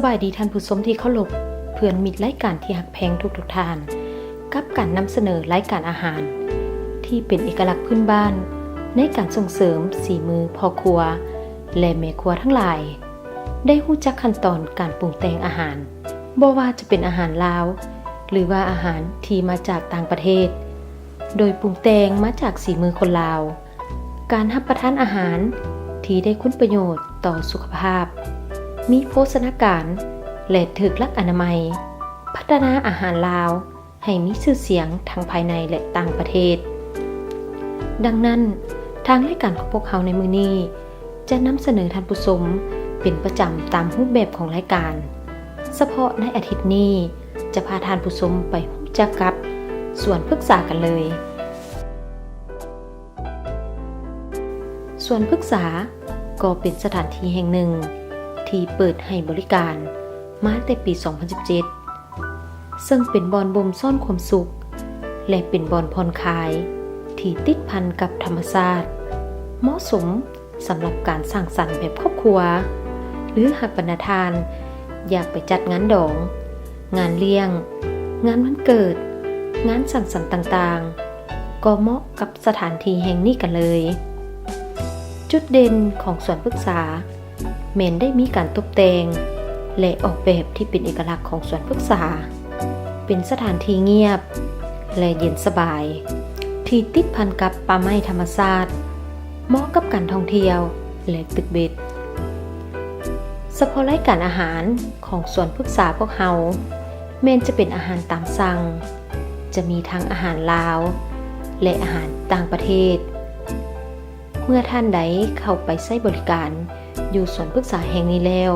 ສະບາຍດີທ່ານຜູ້ຊົມທີ່ເຄົາລົບ, ເພື່ອນມິດລາຍການທີ່ຮັກແພງທຸກໆທ່ານ, ກັບການນຳສະເໜີລາຍການອາຫານທີ່ເປັນເອກະລັກພື້ນບ້ານ ໃນການສົ່ງເສີມສີມືພໍ່ຄົວ ແລະ ແມ່ຄົວທັງຫຼາຍ ໄດ້ຮູ້ຈັກຂັ້ນຕອນການປຸງແຕ່ງອາຫານ, ບໍ່ວ່າຈະເປັນອາຫານລາວ ຫຼືວ່າອາຫານທີ່ມາຈາກຕ່າງປະເທດ ໂດຍປຸງແຕ່ງມາຈາກສີມືຄົນລາວ, ການຮັບປະທານອາຫານທີ່ໄດ້ຄຸນປະໂຫຍດຕໍ່ສຸຂະພາບ, ມີໂພຊະນາການ ແລະ ຖືກຫຼັກອະນາໄມ, ພັດທະນາອາຫານລາວໃຫ້ມີຊື່ສຽງທັງພາຍໃນ ແລະ ຕ່າງປະເທດ. ດັ່ງນັ້ນ, ທາງລາຍການຂອງພວກເຮົາໃນມື້ນີ້ ຈະນຳສະເໜີທ່ານຜູ້ຊົມເປັນປະຈຳຕາມຮູບແບບຂອງລາຍການ. ສະເພາະໃນອາທິດນີ້ ຈະພາທ່ານຜູ້ຊົມໄປຮູ້ຈັກກັບສວນພຶກສາກັນເລີຍ. ສວນພຶກສາກໍເປັນສະຖານທີ່ແຫ່ງໜຶ່ງທີ່ເປີດໃຫ້ບໍລິການມາແຕ່ປີສອງພັນສິບເຈັດ ເຊິ່ງເປັນບ່ອນບົ່ມຊ້ອນຄວາມສຸກ ແລະ ເປັນບ່ອນຜ່ອນຄາຍທີ່ຕິດພັນກັບທຳມະຊາດ, ເໝາະສົມສຳລັບການສັງສັນແບບຄອບຄົວ ຫຼື ຫາກບັນດາທ່ານຢາກໄປຈັດງານດອງ, ງານລ້ຽງ, ງານວັນເກີດ, ງານສັງສັນຕ່າງໆ ກໍເໝາະກັບສະຖານທີ່ແຫ່ງນີ້ກັນເລີຍ. ຈຸດເດັ່ນຂອງສວນພຶກສາ ແມ່ນໄດ້ມີການຕົບແຕ່ງ ແລະ ອອກແບບທີ່ເປັນເອກະລັກຂອງສວນພຶກສາ, ເປັນສະຖານທີ່ງຽບ ແລະ ເຢັນສະບາຍ ທີ່ຕິດພັນກັບປ່າໄມ້ທຳມະຊາດ, ເໝາະກັບການທ່ອງທ່ຽວ ແລະ ຕຶກເບັດ. ສະເພາະລາຍການອາຫານຂອງສວນພຶກສາພວກເຮົາ ແມ່ນຈະເປັນອາຫານຕາມສັ່ງ, ຈະມີທັງອາຫານລາວ ແລະ ອາຫານຕ່າງປະເທດ. ເມື່ອທ່ານໃດເຂົ້າໄປໃຊ້ບໍລິການຢູ່ສວນພຶກສາແຫ່ງນີ້ແລ້ວ,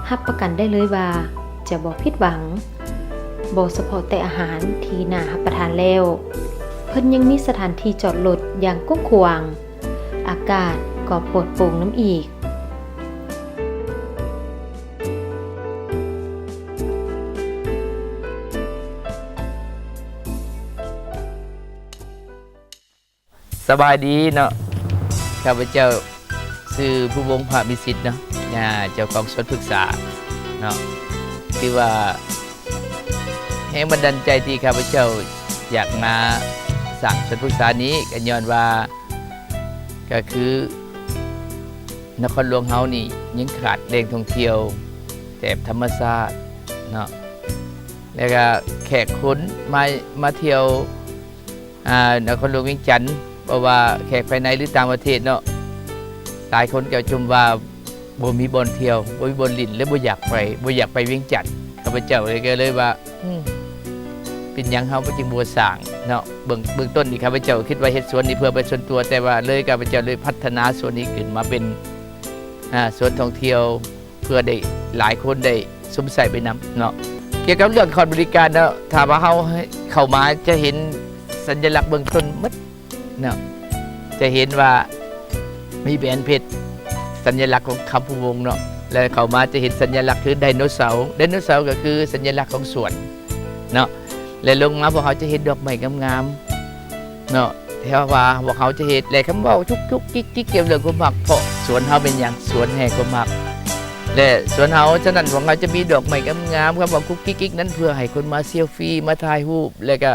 ຮັບປະກັນໄດ້ເລີຍວ່າຈະບໍ່ຜິດຫວັງ. ບໍ່ສະເພາະແຕ່ອາຫານທີ່ໜ້າຮັບປະທານແລ້ວ, ເພິ່ນຍັງມີສະຖານທີ່ຈອດລົດຢ່າງກວ້າງຂວາງ, ອາກາດກໍປອດໂປ່ງນຳອີກ. ສະບາຍດີເນາະ, ຂ້າພະເຈົ້າຊື່ ພູວົງ ພະວິສິດເນາະ, ອາ ເຈົ້າຂອງສວນພຶກສາເນາະ. ຄືວ່າແຮງບັນດານໃຈທີ່ຂ້າພະເຈົ້າຢາກມາສ້າງສວນພຶກສານີ້ ກໍຍ້ອນວ່າ ກໍຄືນະຄອນຫຼວງເຮົານີ້ຍັງຂາດແຫຼ່ງທ່ອງທ່ຽວແບບທຳມະຊາດເນາະ, ແລ້ວກໍແຂກຄົນມາ ມາທ່ຽວ ອ່າ ນະຄອນຫຼວງວຽງຈັນ, ບໍ່ວ່າແຂກພາຍໃນ ຫຼື ຕ່າງປະເທດເນາະ, ຫຼາຍຄົນກໍຊົມວ່າບໍ່ມີບ່ອນທ່ຽວ, ບໍ່ມີບ່ອນຫຼິ້ນ ແລະ ບໍ່ຢາກໄປ, ບໍ່ຢາກໄປວຽງຈັນ. ຂ້າພະເຈົ້າເລີຍ ກໍເລີຍວ່າ ອືມ ເປັນຫຍັງເຮົາກໍຈຶ່ງບໍ່ສ້າງເນາະ? ເບື້ອງ ເບື້ອງຕົ້ນນີ້ ຂ້າພະເຈົ້າຄິດວ່າເຮັດສວນນີ້ເພື່ອໄປສ່ວນຕົວ, ແຕ່ວ່າເລີຍ ຂ້າພະເຈົ້າເລີຍພັດທະນາສວນນີ້ຂຶ້ນມາເປັນ ອ່າ ສວນທ່ອງທ່ຽວ ເພື່ອໄດ້ຫຼາຍຄົນໄດ້ຊົມໃຊ້ໄປນຳເນາະ. ກ່ຽວກັບເລື່ອງຂອງບໍລິການເນາະ, ຖ້າວ່າເຮົາເຂົ້າມາຈະເຫັນສັນຍະລັກເບື້ອງຕົ້ນໝົດເນາະ, ຈະເຫັນວ່າມີແຫວນເພັດ ສັນຍະລັກຂອງຄຳພູວົງເນາະ, ແລະ ເຂົ້າມາຈະເຫັນສັນຍະລັກຄືໄດໂນເສົາ, ໄດໂນເສົາກໍຄືສັນຍະລັກຂອງສວນເນາະ, ແລະ ລົງມາພວກເຮົາຈະເຫັນດອກໄມ້ງາມໆເນາະ. ແຕ່ວ່າພວກເຮົາຈະເຮັດ ແລະ ຄຳເວົ້າຈຸກໆກິກໆ ກ່ຽວເລື່ອງຄວາມຮັກ, ເພາະສວນເຮົາເປັນຫຍັງ? ສວນແຫ່ງຄວາມຮັກ ແລະ ສວນເຮົາ. ສະນັ້ນ ພວກເຮົາຈະມີດອກໄມ້ງາມໆ, ຄຳເວົ້າກຸກກິກກິກນັ້ນ ເພື່ອໃຫ້ຄົນມາເຊລຟີ, ມາຖ່າຍຮູບ ແລະ ກະ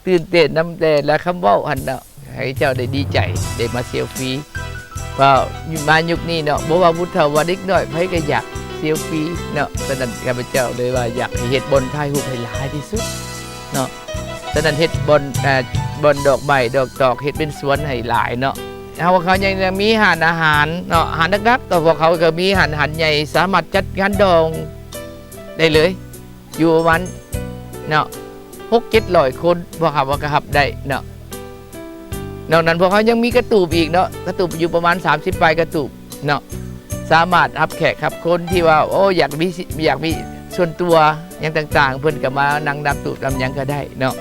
ຕື່ນເຕັ້ນນຳແຕ່ລະຄຳເວົ້າຫັ້ນເນາະ, ໃຫ້ເຈົ້າໄດ້ດີໃຈ ໄດ້ມາເຊລຟີ. ເພາະມາຍຸກນີ້ເນາະ, ບໍ່ວ່າຜູ້ເຖົ້າວ່າເດັກນ້ອຍ ໃຜກໍຢາກເຊລຟີເນາະ. ສະນັ້ນ ຂ້າພະເຈົ້າເລີຍວ່າຢາກໃຫ້ເຮັດບ່ອນຖ່າຍຮູບໃຫ້ຫຼາຍທີ່ສຸດເນາະ. ສະນັ້ນເຮັດບ່ອນ ເອີ ບ່ອນດອກໄມ້ດອກຕອກ ເຮັດເປັນສວນໃຫ້ຫຼາຍເນາະ. ເຮົາ ເຮົາຍັງ ຍັງມີຮ້ານອາຫານເນາະ, ຮ້ານຫຼັກໆ ກໍພວກເຮົາກໍມີຮ້ານ ຮ້ານໃຫຍ່ ສາມາດຈັດງານດອງໄດ້ເລີຍ ຢູ່ປະມານເນາະ ຫົກເຈັດຮ້ອຍຄົນ ພວກເຮົາກໍຮັບໄດ້ເນາະ. ນອກນັ້ນພວກເຮົາຍັງມີກະຕູບອີກເນາະ, ກະຕູບຢູ່ປະມານສາມສິບປາຍກະຕູບເນາະ, ສາມາດຮັບແຂກຮັບຄົນທີ່ວ່າ ໂອ້ ຢາກມີ ຢາກມີສ່ວນຕົວຫຍັງຕ່າງໆ ເພິ່ນກໍມານັ່ງນັບຕູບນຳຫຍັງກໍໄດ້ເນາະ.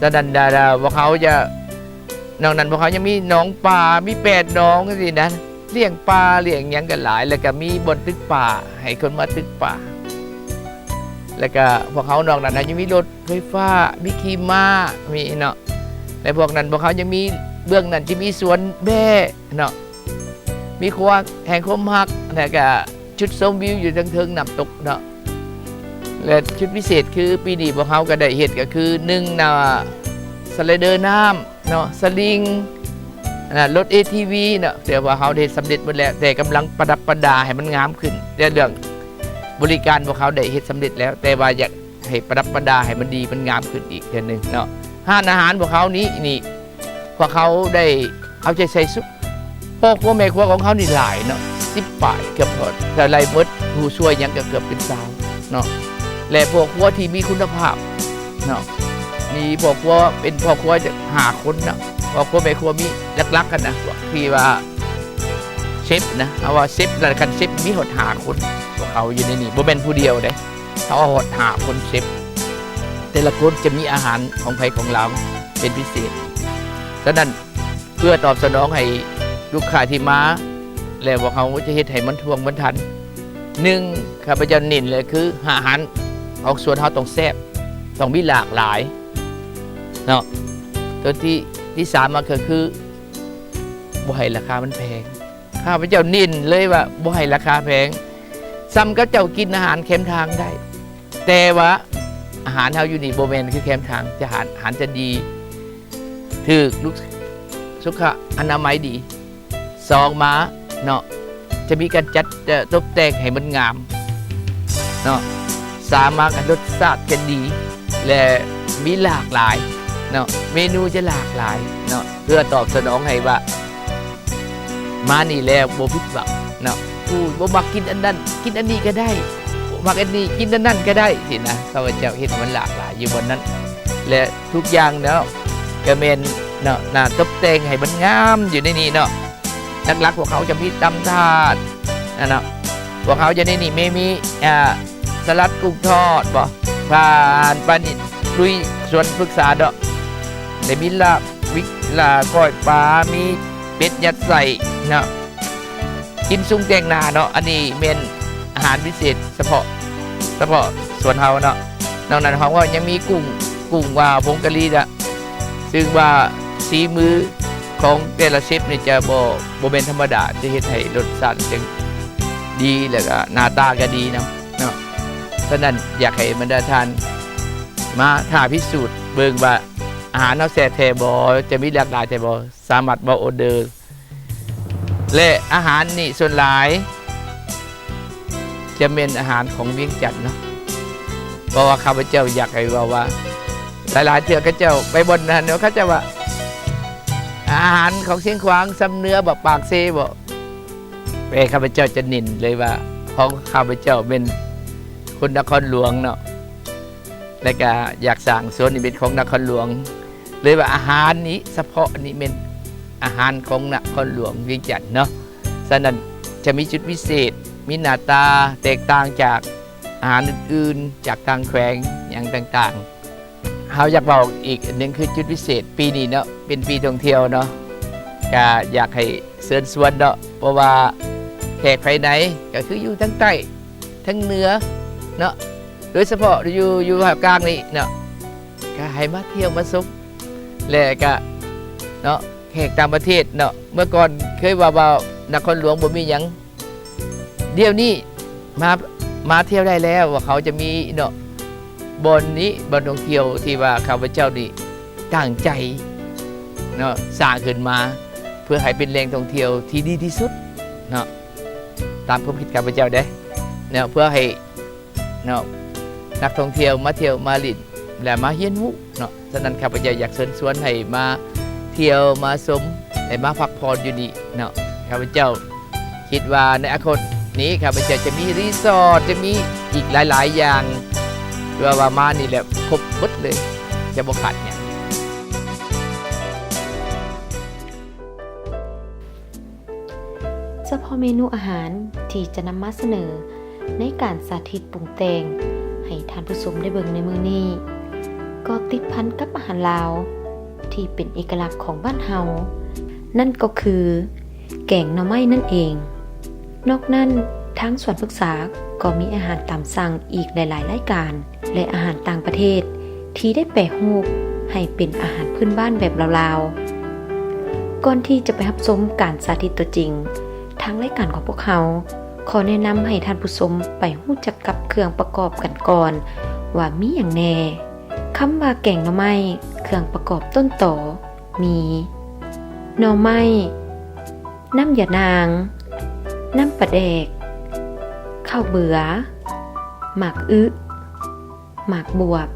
ສະນັ້ນ ດາ ດາ ພວກເຮົາຈະ ນອກນັ້ນພວກເຮົາຍັງມີໜອງປາ ມີແປດໜອງຈັ່ງຊີ້ນະ, ລ້ຽງປາລ້ຽງຫຍັງກໍຫຼາຍ, ແລ້ວກໍມີບ່ອນຕຶກປາ ໃຫ້ຄົນມາຕຶກປາ, ແລ້ວກໍພວກເຮົານອກນັ້ນຍັງມີລົດໄຟຟ້າ ມີຂີ່ມ້າ ມີເນາະ. ແລະ ພວກນັ້ນພວກເຮົາຍັງມີ ເບື້ອງນັ້ນຈະມີສວນແບ້ເນາະ, ມີຄົວແຫ່ງຄວາມຮັກ ແລ້ວກະ ຈຸດຊົມວິວຢູ່ເທິງໆນ້ຳຕົກເນາະ ແລະ ຈຸດພິເສດຄືປີນີ້ພວກເຮົາກໍໄດ້ເຮັດ ກໍຄື ໜຶ່ງນະ ສະໄລເດີນ້ຳເນາະ ສະລິງ ນະ ລົດ ເອທີວີ ເນາະ ແຕ່ວ່າເຮົາໄດ້ເຮັດສຳເລັດໝົດແລ້ວ ແຕ່ກຳລັງປະດັບປະດາໃຫ້ມັນງາມຂຶ້ນ ແຕ່ເລື່ອງບໍລິການພວກເຮົາໄດ້ເຮັດສຳເລັດແລ້ວ ແຕ່ວ່າຢາກໃຫ້ປະດັບປະດາໃຫ້ມັນດີມັນງາມຂຶ້ນອີກເທື່ອໜຶ່ງເນາະ. ຮ້ານອາຫານພວກເຮົານີ້ ນີ້ ພວກເຮົາໄດ້ເອົາໃຈໃສ່ສຸດ ພໍ່ຄົວແມ່ຄົວຂອງເຮົານີ້ຫຼາຍເນາະ ສິບປາຍ ເກືອບຮອດ ຖ້າໄລ່ໝົດຜູ້ຊ່ວຍຫຍັງກໍເກືອບເປັນຊາວເນາະ ແລະ ພໍ່ຄົວທີ່ມີຄຸນນະພາບເນາະ ມີພໍ່ຄົວ ເປັນພໍ່ຄົວຈັກຫ້າຄົນເນາະ ພໍ່ຄົວແມ່ຄົວມີຫຼັກໆຫັ້ນນະ ພວກທີ່ວ່າເຊັບນະ ເຮົາວ່າເຊັບ ແລ້ວຄັນເຊັບມີຮອດຫ້າຄົນ ພວກເຮົາຢູ່ໃນນີ້ ບໍ່ແມ່ນຜູ້ດຽວເດ້ ເຮົາເອົາຮອດຫ້າຄົນເຊັບ ແຕ່ລະຄົນຈະມີອາຫານຂອງໃຜຂອງລາວເປັນພິເສດ. ສະນັ້ນ ເພື່ອຕອບສະໜອງໃຫ້ລູກຄ້າທີ່ມາ ແລະ ພວກເຮົາຈະເຮັດໃຫ້ມັນທ່ວງມັນທັນ. ໜຶ່ງ ຂ້າພະເຈົ້າເນັ້ນເລີຍຄືອາຫານຂອງສວນເຮົາຕ້ອງແຊບ ຕ້ອງມີຫຼາກຫຼາຍເນາະ. ຕົວທີ່ ທີ່ສາມມາກໍຄືບໍ່ໃຫ້ລາຄາມັນແພງ. ຂ້າພະເຈົ້າເນັ້ນເລີຍວ່າບໍ່ໃຫ້ລາຄາແພງ ສ່ຳກັບເຈົ້າກິນອາຫານແຄມທາງໄດ້ ແຕ່ວ່າອາຫານເຮົາຢູ່ນີ້ບໍ່ແມ່ນຄືແຄມທາງ ຈະອາຫານ ອາຫານຈະດີ ຖືກ ສຸຂະອະນາໄມດີ. ສອງມາເນາະ ຈະມີການຈັດ ເອີ ຕົບແຕ່ງໃຫ້ມັນງາມເນາະ. ສາມມາກໍລົດຊາດຈະດີ ແລະ ມີຫຼາກຫຼາຍເນາະ ເມນູຈະຫຼາກຫຼາຍເນາະ ເພື່ອຕອບສະໜອງໃຫ້ວ່າ ມານີ້ແລ້ວບໍ່ຜິດຫວັງເນາະ. ຜູ້ບໍ່ມັກກິນອັນນັ້ນ ກິນອັນນີ້ກໍໄດ້ ບໍ່ມັກອັນນີ້ ກິນອັນນັ້ນກໍໄດ້ ຊີ້ນະ. ຂ້າພະເຈົ້າເຮັດໃຫ້ມັນຫຼາກຫຼາຍຢູ່ບ່ອນນັ້ນ ແລະ ທຸກຢ່າງເນາະ ກໍແມ່ນເນາະ ໜ້າຕົບແຕ່ງໃຫ້ມັນງາມຢູ່ໃນນີ້ເນາະ. ຫຼັກໆ ພວກເຮົາຈະມີຕຳຖາດນະເນາະ ພວກເຮົາຈະໃນນີ້ມີ ມີ ອ່າ ສະຫຼັດກຸ້ງທອດບໍ ຜ່ານປານນີ້ລຸຍສວນພຶກສາເນາະ ໄດ້ມີລາບວິກ ລາບກ້ອຍປາ ມີເປັດຍັດໄສ້ເນາະ ກິນຊຸງແຕ່ງໜ້າເນາະ. ອັນນີ້ແມ່ນອາຫານພິເສດສະເພາະ ສະເພາະສວນເຮົາເນາະ. ນອກນັ້ນເຮົາກໍຍັງມີກຸ້ງ ກຸ້ງວ່າຜົງກະຫຼີນະ ຊຶ່ງວ່າສີມືຂອງແຕ່ລະເຊັບນີ້ຈະບໍ່ ບໍ່ແມ່ນທຳມະດາ ຈະເຮັດໃຫ້ລົດຊາດຈັ່ງດີ ແລ້ວກໍໜ້າຕາກໍດີນຳເນາະ. ສະນັ້ນຢາກໃຫ້ບັນດາທ່ານມາທ້າພິສູດເບິ່ງວ່າອາຫານເຮົາແຊບແທ້ບໍ່ ຈະມີຫຼາກຫຼາຍແທ້ບໍ່ ສາມາດເວົ້າອອເດີ ແລະ ອາຫານນີ້ສ່ວນຫຼາຍຈະແມ່ນອາຫານຂອງວຽງຈັນເນາະ ເພາະວ່າຂ້າພະເຈົ້າຢາກໃຫ້ເວົ້າວ່າ ຫຼາຍໆເທື່ອເຂົາເຈົ້າໄປບ່ອນນັ້ນເນາະ ເຂົາເຈົ້າວ່າ ອາຫານຂອງຊຽງຂວາງ ຊຳເໜືອບໍ ປາກເຊບໍ ແຕ່ຂ້າພະເຈົ້າຈະເນັ້ນເລີຍວ່າ ຂອງຂ້າພະເຈົ້າແມ່ນຄົນນະຄອນຫຼວງເນາະ ແລະກະຢາກສ້າງສວນນີ້ເປັນຂອງນະຄອນຫຼວງ ເລີຍວ່າອາຫານນີ້ສະເພາະນີ້ແມ່ນອາຫານຂອງນະຄອນຫຼວງວຽງຈັນເນາະ. ສະນັ້ນຈະມີຈຸດພິເສດ ມີໜ້າຕາແຕກຕ່າງຈາກອາຫານອື່ນໆ ຈາກຕ່າງແຂວງຫຍັງຕ່າງໆ. ເຮົາຢາກເວົ້າອີກອັນໜຶ່ງຄືຈຸດພິເສດປີນີ້ເນາະ ເປັນປີທ່ອງທ່ຽວເນາະ ກະຢາກໃຫ້ເຊີນຊວນເນາະ ເພາະວ່າແຂກພາຍໃນກໍຄືຢູ່ທາງໃຕ້ ທາງເໜືອເນາະ ໂດຍສະເພາະຢູ່ ຢູ່ພາກກາງນີ້ເນາະ ກໍໃຫ້ມາທ່ຽວມາຊົມ ແລະກະເນາະ ແຂກຕ່າງປະເທດເນາະ ເມື່ອກ່ອນເຄີຍວ່າ ວ່ານະຄອນຫຼວງບໍ່ມີຫຍັງ ດຽວນີ້ມາ ມາທ່ຽວໄດ້ແລ້ວ ວ່າເຂົາຈະມີເນາະ ບ່ອນນີ້ ບ່ອນທ່ອງທ່ຽວທີ່ວ່າຂ້າພະເຈົ້ານີ້ຕັ້ງໃຈເນາະ ສ້າງຂຶ້ນມາ ເພື່ອໃຫ້ເປັນແຫຼ່ງທ່ອງທ່ຽວທີ່ດີທີ່ສຸດເນາະ ຕາມຄວາມຄິດຂ້າພະເຈົ້າເດ້ເນາະ ເພື່ອໃຫ້ ເນາະ ນັກທ່ອງທ່ຽວມາທ່ຽວມາຫຼິ້ນ ແລະ ມາຮຽນຮູ້ເນາະ. ສະນັ້ນ ຂ້າພະເຈົ້າຢາກເຊີນຊວນໃຫ້ມາທ່ຽວມາຊົມ ແລະ ມາພັກຜ່ອນຢູ່ນີ້ເນາະ. ຂ້າພະເຈົ້າຄິດວ່າໃນອະນາຄົດນີ້ ຂ້າພະເຈົ້າຈະມີຣີສອດ ຈະມີອີກຫຼາຍໆຢ່າງ ເພື່ອວ່າມານີ້ແຫຼະຄົບໝົດເລີຍ ຈະບໍ່ຂາດຫຍັງ. ສະເພາະເມນູອາຫານທີ່ຈະນຳມາສະເໜີໃນການສາທິດປຸງແຕ່ງໃຫ້ທ່ານຜູ້ຊົມໄດ້ເບິ່ງໃນມື້ນີ້ ກໍຕິດພັນກັບອາຫານລາວທີ່ເປັນເອກະລັກຂອງບ້ານເຮົາ, ນັ້ນກໍຄືແກງໜໍ່ໄມ້ນັ້ນເອງ. ນອກນັ້ນ, ທາງສວນພຶກສາກໍມີອາຫານຕາມສັ່ງອີກຫຼາຍໆລາຍການ ແລະ ອາຫານຕ່າງປະເທດທີ່ໄດ້ແປຮູບໃຫ້ເປັນອາຫານພື້ນບ້ານແບບລາວໆ. ກ່ອນທີ່ຈະໄປຮັບຊົມການສາທິດຕົວຈິງ, ທາງລາຍການຂອງພວກເຮົາ ຂໍແນະນຳໃຫ້ທ່ານຜູ້ຊົມໄປຮູ້ຈັກກັບເຄື່ອງປະກອບກັນກ່ອນວ່າມີຫຍັງແດ່. ຄຳວ່າແກງໜໍ່ໄມ້ ເຄື່ອງປະກອບຕົ້ນຕໍມີ ໜໍ່ໄມ້, ນ້ຳຢານາງ, ນ້ຳປາແດກ, ເຂົ້າເບືອ, ໝາກອຶ, ໝາກບວບ,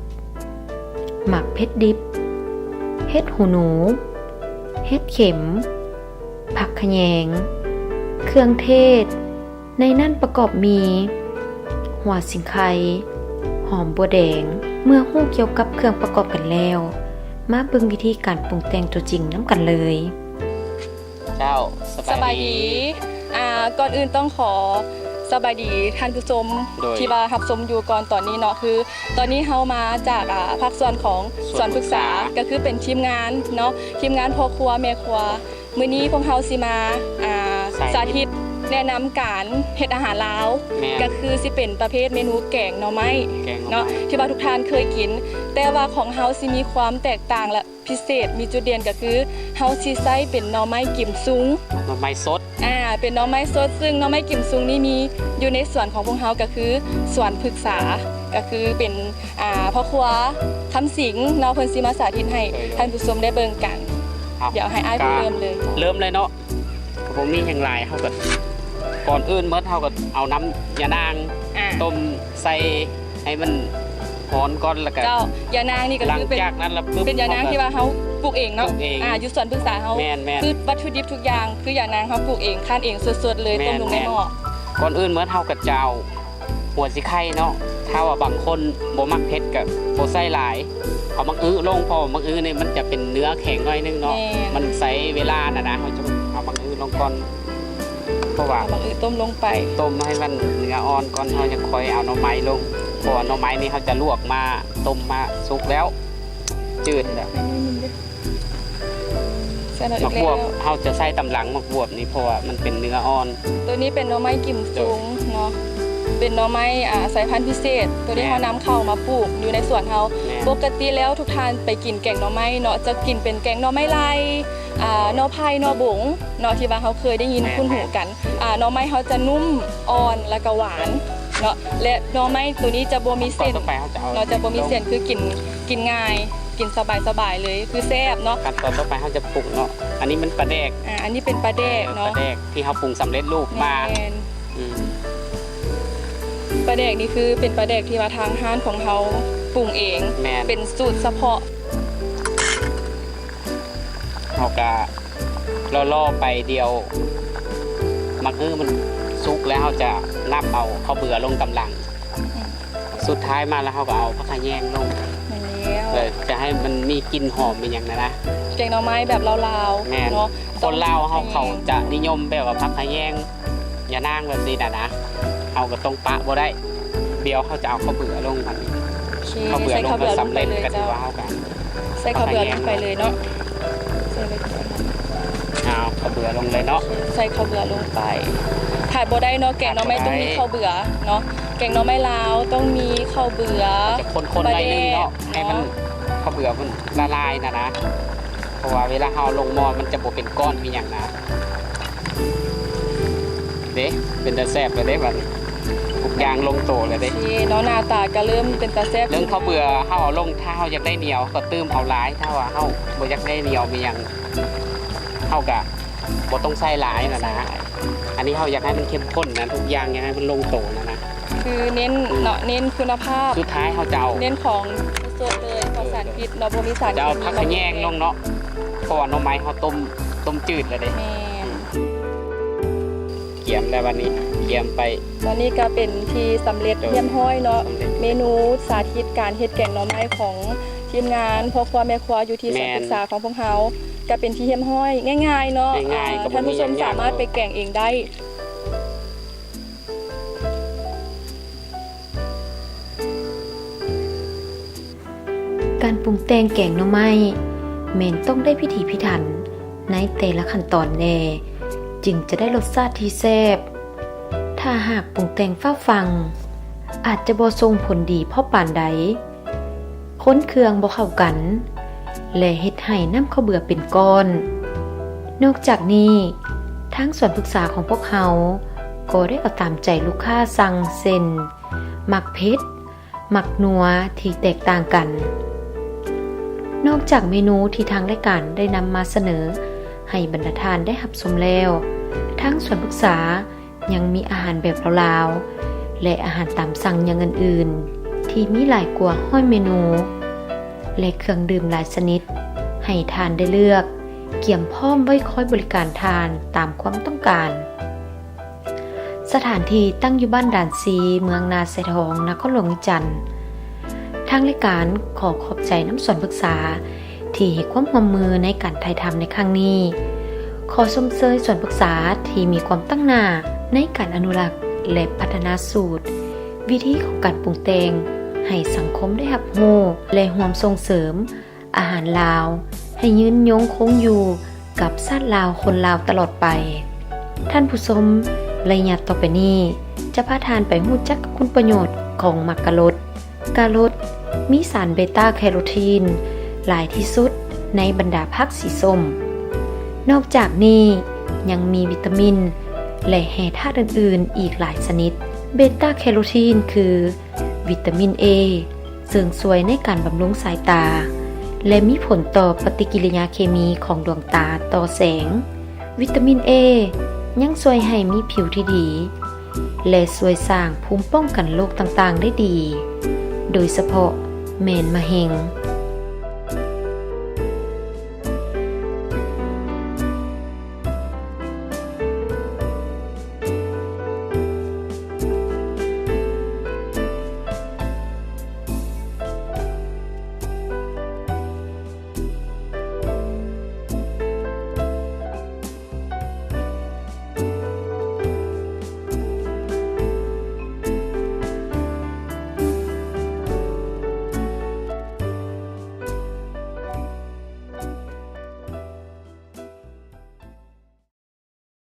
ໝາກເຜັດດິບ, ເຫັດຫູໜູ, ເຫັດເຂັມ, ຜັກຂະແຍງ, ເຄື່ອງເທດ, ໃນນັ້ນປະກອບມີ ຫົວສິງໄຄ, ຫອມບົວແດງ. ເມື່ອຮູ້ກ່ຽວກັບເຄື່ອງປະກອບກັນແລ້ວ, ມາເບິ່ງວິທີການປຸງແຕ່ງຕົວຈິງນຳກັນເລີຍ. ເຈົ້າ ສະບາຍດີ. ສະບາຍດີ. ອ່າ ກ່ອນອື່ນຕ້ອງຂໍສະບາຍດີທ່ານຜູ້ຊົມ ໂດຍ ທີ່ວ່າຮັບຊົມຢູ່ກ່ອນຕອນນີ້ເນາະ. ຄືຕອນນີ້ເຮົາມາຈາກ ອ່າ ພາກສ່ວນຂອງສວນປຶກສາ ສວນປຶກສາ ກໍຄືເປັນທີມງານເນາະ, ທີມງານພໍ່ຄົວແມ່ຄົວ. ມື້ນີ້ພວກເຮົາຊິມາ ອ່າ ສາທິດ ສາທິດແນະນຳການເຮັດອາຫານລາວ. ແມ່ນ. ກໍຄືຊິເປັນປະເພດເມນູແກງໜໍ່ໄມ້ ແກງໜໍ່ໄມ້ ເນາະ ທີ່ວ່າທຸກທ່ານເຄີຍກິນ, ແຕ່ວ່າຂອງເຮົາຊິມີຄວາມແຕກຕ່າງ ແລະ ພິເສດ ມີຈຸດເດັ່ນກໍຄືເຮົາຊິໃຊ້ເປັນໜໍ່ໄມ້ກິມຊຸງ ໜໍ່ໄມ້ສົດ. ອ່າ ເປັນໜໍ່ໄມ້ສົດ, ຊຶ່ງໜໍ່ໄມ້ກິມຊຸງນີ້ມີຢູ່ໃນສວນຂອງພວກເຮົາ ກໍຄືສວນພຶກສາ ກໍຄືເປັນ ອ່າ ພໍ່ຄົວຄຳສິງເນາະ, ເພິ່ນຊິມາສາທິດໃຫ້ ໂດຍ ໂດຍ ທ່ານຜູ້ຊົມໄດ້ເບິ່ງກັນ. ເອົາ ດຽວໃຫ້ອ້າຍເພິ່ນເລີ່ມເລີຍ. ເລີ່ມເລີຍເນາະ, ບໍ່ມີຫຍັງຫຼາຍ, ເຮົາກໍ ກ່ອນອື່ນໝົດເຮົາກໍເອົານ້ຳຢານາງ ອ່າ ຕົ້ມໃສ່ ໃຫ້ມັນຮ້ອນກ່ອນ ແລ້ວກໍ ເຈົ້າ ຢານາງນີ້ກໍຄືເປັນ ຫຼັງຈາກນັ້ນລະປຶບ ເປັນຢານາງທີ່ວ່າເຮົາປູກເອງເນາະ, ປູກເອງ ອ່າ ຢູ່ສວນພຶກສາເຮົາ. ແມ່ນໆ ຄືວັດຖຸດິບທຸກຢ່າງຄືຢານາງເຮົາປູກເອງ ຄັ້ນເອງສົດໆເລີຍ. ແມ່ນໆ ຕົ້ມລົງໃນໝໍ້. ກ່ອນອື່ນໝົດເຮົາກໍຈະເອົາຫົວສີໄຄເນາະ, ຖ້າວ່າບາງຄົນບໍ່ມັກເຜັດກໍບໍ່ໃສ່ຫຼາຍ, ເອົາໝາກອຶລົງ ເພາະວ່າໝາກອຶນີ້ມັນຈະເປັນເນື້ອແຂງໜ້ອຍໜຶ່ງເນາະ. ແມ່ນ. ມັນໃຊ້ເວລານະນະ, ເຮົາຈະເອົາໝາກອຶລົງກ່ອນ. ເພາະວ່າເອົາໝາກອຶຕົ້ມລົງໄປ ຕົ້ມໃຫ້ມັນເນື້ອອ່ອນກ່ອນ ເຮົາຈະຄ່ອຍເອົາໜໍ່ໄມ້ລົງ, ເພາະວ່າໜໍ່ໄມ້ນີ້ເຮົາຈະລວກມາ ຕົ້ມມາສຸກແລ້ວ ຈືດແລ້ວ. ໃສ່ແລ້ວອີກແລ້ວ. ໝາກບວບເຮົາຈະໃສ່ຕາມຫຼັງ, ໝາກບວບນີ້ ເພາະວ່າມັນເປັນເນື້ອອ່ອນ. ໂຕນີ້ເປັນໜໍ່ໄມ້ກິມຊຸງເນາະ, ເປັນໜໍ່ໄມ້ ອ່າ ສາຍພັນພິເສດ, ໂຕນີ້ເຮົານຳເຂົ້າມາປູກຢູ່ໃນສວນເຮົາ. ແມ່ນ. ປົກກະຕິແລ້ວທຸກທ່ານໄປກິນແກງໜໍ່ໄມ້ເນາະ ຈະກິນເປັນແກງໜໍ່ໄມ້ໄລ່ ອ່າ ໜໍ່ໄຜ່ ໜໍ່ບົງ ເນາະ ທີ່ວ່າເຮົາເຄີຍໄດ້ຍິນ ແມ່ນ ຄຸ້ນຫູກັນ. ອ່າ ໜໍ່ໄມ້ເຮົາຈະນຸ້ມ ອ່ອນ ແລ້ວກໍຫວານເນາະ ແລະ ໜໍ່ໄມ້ໂຕນີ້ຈະບໍ່ມີເສັ້ນ ຂັ້ນຕອນຕໍ່ໄປເຮົາຈະເອົາ ເນາະ ຈະບໍ່ມີເສັ້ນ ລົງ ຄືກິນ ກິນງ່າຍ ກິນສະບາຍໆເລີຍ ຄືແຊບເນາະ. ຂັ້ນຕອນຕໍ່ໄປເຮົາຈະປຸງເນາະ, ອັນນີ້ມັນປາແດກ ອ່າ ອັນນີ້ເປັນປາແດກເນາະ ເອີ ປາແດກທີ່ເຮົາປຸງສຳເລັດຮູບມາ. ແມ່ນ. ອືມ ປາແດກນີ້ຄືເປັນປາແດກທີ່ວ່າທາງຮ້ານຂອງເຮົາປຸງເອງ. ແມ່ນ. ເປັນສູດສະເພາະ. ເຮົາກະລໍໆໄປ ດຽວໝາກອຶມັນສຸກແລ້ວ ເຮົາຈະນຳເອົາເຂົ້າເບືອລົງຕາມຫຼັງ. ອືມ ສຸດທ້າຍມາແລ້ວ ເຮົາກໍເອົາຜັກຂະແຍງລົງ. ແມ່ນແລ້ວ. ເອີ ຈະໃຫ້ມັນມີກິ່ນຫອມອີ່ຫຍັງນະນະ. ແກງໜໍ່ໄມ້ແບບລາວໆ. ແມ່ນ. ເນາະ. ຄົນລາວເຮົາ ເຂົາຈະນິຍົມແບບວ່າຜັກຂະແຍງ ຢານາງແບບຊີ້ນະນະ, ເຮົາກໍຕ້ອງປະບໍ່ໄດ້. ດຽວເຮົາຈະເອົາເຂົ້າເບືອລົງ ບັດນີ້. ໂອເຄ. ເຂົ້າເບືອລົງ ໃສ່ເຂົ້າເບືອລົງໄປເລີຍ ກໍຖືວ່າເຮົາກໍ ໃສ່ເຂົ້າເບືອລົງໄປເລີຍເນາະ. ໃສ່ເຂົ້າເບືອລົງເລີຍເນາະ. ໃສ່ເຂົ້າເບືອລົງໄປ. ຂາດບໍ່ໄດ້ເນາະ, ແກງໜໍ່ໄມ້ຕ້ອງມີເຂົ້າເບືອເນາະ. ແກງໜໍ່ໄມ້ລາວຕ້ອງມີເຂົ້າເບືອ. ຈະຄົນໆໜ້ອຍໜຶ່ງເນາະ, ໃຫ້ມັນ ເຂົ້າເບືອມັນລະລາຍນະນະ, ເພາະວ່າເວລາເຮົາເອົາລົງໝໍ້ ມັນຈະບໍ່ເປັນກ້ອນເປັນຫຍັງນະ. ເດ້ ເປັນຕາແຊບແລ້ວເດ້ບັດນີ້, ທຸກຢ່າງລົງໂຕແລ້ວເດ້. ໂອເຄເນາະ, ໜ້າຕາກໍເລີ່ມເປັນຕາແຊບ. ເລື່ອງເຂົ້າເບືອເຮົາເອົາລົງ ຖ້າເຮົາຢາກໄດ້ໜຽວກໍຕື່ມເອົາຫຼາຍ, ຖ້າວ່າເຮົາບໍ່ຢາກໄດ້ໜຽວມີຫຍັງ ເຮົາກໍບໍ່ຕ້ອງໃສ່ຫຼາຍນະນະ. ອັນນີ້ເຮົາຢາກໃຫ້ມັນເຂັ້ມຂຸ້ນນະ, ທຸກຢ່າງຢາກໃຫ້ມັນລົງໂຕນະນະ. ຄືເນັ້ນເນາະ, ເນັ້ນຄຸນນະພາບ. ສຸດທ້າຍເຮົາຈະເອົາ ເນັ້ນຂອງສົດໆເລີຍ, ປອດສານພິດເນາະ, ບໍ່ມີສານເຄມີ. ຈະເອົາຜັກຂະແຍງລົງເນາະ, ເພາະວ່າໜໍ່ໄມ້ເຮົາຕົ້ມ ຕົ້ມຈືດແລ້ວເດ້. ແມ່ນ. ກຽມແລ້ວບັດນີ້ ກຽມໄປ. ຕອນນີ້ກໍເປັນທີ່ສຳເລັດຮຽບຮ້ອຍເນາະ, ເມນູສາທິດການເຮັດແກງໜໍ່ໄມ້ຂອງທີມງານພໍ່ຄົວແມ່ຄົວຢູ່ທີ່ສວນປຶກສາຂອງພວກເຮົາ ກໍເປັນທີ່ຮຽບຮ້ອຍ, ງ່າຍໆເນາະ. ທ່ານຜູ້ຊົມສາມາດໄປແກງເອງໄດ້. ການປຸງແຕ່ງແກງໜໍ່ໄມ້ ແມ່ນຕ້ອງໄດ້ພິຖີພິຖັນໃນແຕ່ລະຂັ້ນຕອນແດ່ ຈຶ່ງຈະໄດ້ລົດຊາດທີ່ແຊບ. ຖ້າຫາກປຸງແຕ່ງຟ້າວຟັ່ງ ອາດຈະບໍ່ສົ່ງຜົນດີພໍປານໃດ. ຄົນເຄື່ອງບໍ່ເຂົ້າກັນ ແລະ ເຮັດໃຫ້ນ້ຳເຂົ້າເບືອເປັນກ້ອນ. ນອກຈາກນີ້, ທາງສວນປຶກສາຂອງພວກເຮົາ ກໍໄດ້ເອົາຕາມໃຈລູກຄ້າສັ່ງ ເຊັ່ນ ໝາກເຜັດ, ໝາກນົວ ທີ່ແຕກຕ່າງກັນ. ນອກຈາກເມນູທີ່ທາງລາຍການໄດ້ນຳມາສະເໜີໃຫ້ບັນດາທ່ານໄດ້ຮັບຊົມແລ້ວ, ທາງສວນພຶກສາຍັງມີອາຫານແບບລາວໆ ແລະ ອາຫານຕາມສັ່ງຢ່າງອື່ນໆ ທີ່ມີຫຼາຍກວ່າຮ້ອຍເມນູ ແລະ ເຄື່ອງດື່ມຫຼາຍຊະນິດໃຫ້ທ່ານໄດ້ເລືອກ, ກຽມພ້ອມໄວ້ຄອຍບໍລິການທ່ານຕາມຄວາມຕ້ອງການ. ສະຖານທີ່ຕັ້ງຢູ່ບ້ານດານຊີ, ເມືອງນາຊາຍທອງ, ນະຄອນຫຼວງວຽງຈັນ. ທາງລາຍການຂໍຂອບໃຈນຳສວນພຶກສາທີ່ໃຫ້ຄວາມຮ່ວມມືໃນການຖ່າຍທຳໃນຄັ້ງນີ້. ຂໍຊົມເຊີຍສວນພຶກສາທີ່ມີຄວາມຕັ້ງໜ້າໃນການອະນຸລັກ ແລະ ພັດທະນາສູດ, ວິທີຂອງການປຸງແຕ່ງໃຫ້ສັງຄົມໄດ້ຮັບຮູ້ ແລະ ຮ່ວມສົ່ງເສີມ ອາຫານລາວໃຫ້ຍືນຍົງຄົງຢູ່ກັບຊາດລາວຄົນລາວຕະຫຼອດໄປ. ທ່ານຜູ້ຊົມ, ໄລຍະຕໍ່ໄປນີ້ຈະພາວິທ່ານໄປຮູ້ຈັກກັບຄຸນປະໂຫຍດຂອງໝາກກາລົດ. ກາລົດມີສານເບຕາແຄໂຣທີນຫຼາຍທີ່ສຸດໃນບັນດາຜັກສີສົ້ມ. ນອກຈາກນີ້ຍັງມີວິຕາມິນ ແລະ ແຮ່ທາດອື່ນໆອີກຫຼາຍຊະນິດ. ເບຕາແຄໂຣທີນຄື ວິຕາມິນ A ເຊິ່ງຊ່ວຍໃນການບຳລຸງສາຍຕາ ແລະ ມີຜົນຕໍ່ປະຕິກິລິຍາເຄມີຂອງດວງຕາຕໍ່ແສງ. ວິຕາມິນ A ຍັງຊ່ວຍໃຫ້ມີຜິວທີ່ດີ ແລະ ຊ່ວຍສ້າງພູມປ້ອງກັນໂລກຕ່າງໆໄດ້ດີ, ໂດຍສະເພາະແມ່ນມະເຮັງ.